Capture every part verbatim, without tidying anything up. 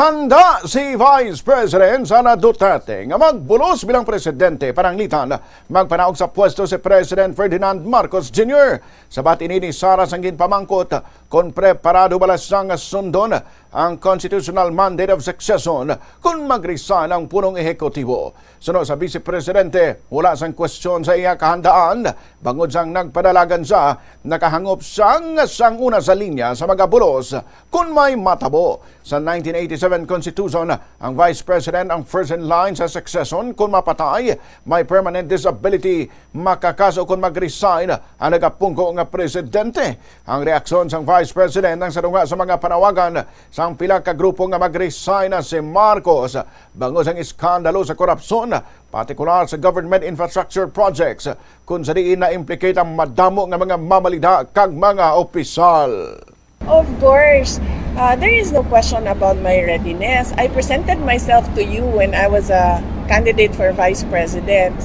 Handa si Vice President Sara Duterte nga magbulos bilang presidente pananglitan magpanaog sa pwesto si President Ferdinand Marcos Junior. Sabat ini ni Sara sang ginpamangkot kon preparado bala siya nga sundon ang constitutional mandate of succession kon mag-resign ang punong ehekutibo. Suno sa Vice Presidente, wala sang kwestiyon sa iya kahandaan bangod sang nagpadalagan siya, nakahangop siya nga sang una sa linya sa magabulos kon may matabo. Sa nineteen eighty-seven Constitution, ang Vice President ang first in line sa succession kon mapatay, may permanent disability, makakaso kon mag-resign ang nagapungko nga presidente. Ang reaksyon sang Vice President ang sadunga sa mga panawagan sang pila ka grupo nga mag-resign na si Marcos bangod sang iskandalo sa korupsyon, partikular sa government infrastructure projects, kung sa diin na-implicate ang madamo nga mga mamalida kag mga opisyal. Of course, uh, there is no question about my readiness. I presented myself to you when I was a candidate for vice president,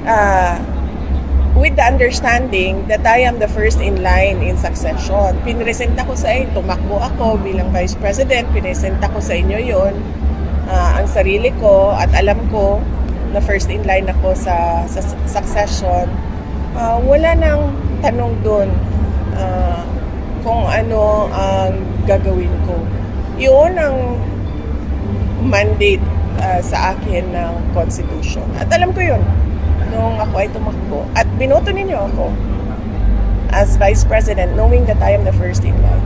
uh, with the understanding that I am the first in line in succession. Pinresenta ko sa inyo, tumakbo ako bilang vice president, pinresenta ko sa inyo yon, uh, ang sarili ko, at alam ko na first in line ako sa, sa succession. Ah, wala nang tanong dun, ah, kung ano ang gagawin ko. Yun ang mandate, ah, sa akin ng Constitution. At alam ko yun nung ako ay tumakbo. At binoto ninyo ako as Vice President, knowing that I am the first in line.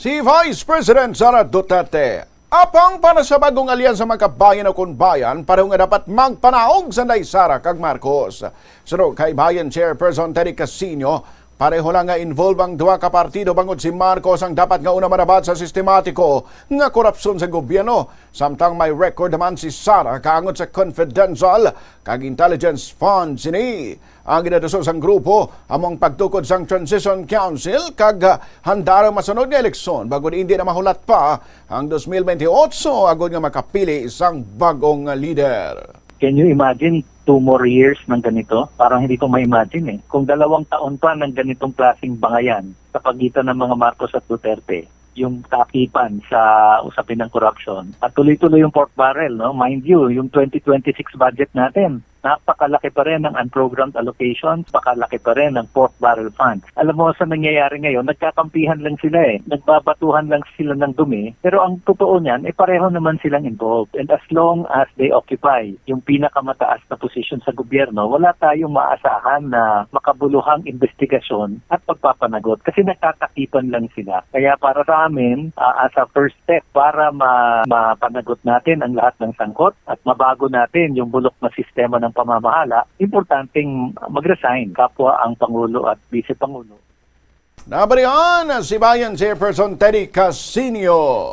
Si Vice President Sara Duterte, apang para sa bagong alyansa, mga kabayan o kun bayan, pareho nga dapat magpanaog sanday Sara kag Marcos. Suno kay Bayan Chairperson Teddy Casino, pareho lang nga involved ang duha ka partido bangod si Marcos ang dapat nga una marabat sa sistematiko nga korupsyon sa gobyerno, samtang may record naman si Sara kaangot sa confidential kag intelligence funds. Sini ang ginatuso sang grupo amo ang pagtukod sang Transition Council kag, ah, handa ang masunod nga eleksyon bangod indi na mahulat pa ang dos mil bentiocho agod nga makapili sang bagong leader. Can you imagine two more years ng ganito? Parang hindi ko ma-imagine eh. Kung dalawang taon pa ng ganitong klaseng bangayan sa pagitan ng mga Marcos at Duterte, yung takipan sa usapin ng korupsyon, at tuloy-tuloy yung pork barrel, no? Mind you, yung twenty twenty-six budget natin, napakalaki pa rin ng unprogrammed allocations, pakalaki pa rin ng pork barrel funds. Alam mo, sa nangyayari ngayon, nagkakampihan lang sila eh. Nagbabatuhan lang sila ng dumi. Pero ang totoo niyan, eh, pareho naman silang involved. And as long as they occupy yung pinakamataas na posisyon sa gobyerno, wala tayong maasahan na makabuluhang investigasyon at pagpapanagot kasi nagtatakipan lang sila. Kaya para sa amin, ah, as a first step para ma-, mapanagot natin ang lahat ng sangkot at mabago natin yung bulok na sistema ng pamamahala, importanteng mag-resign kapwa ang Pangulo at Vice Pangulo. Nabalian si Bayan Chairperson Teddy Casino.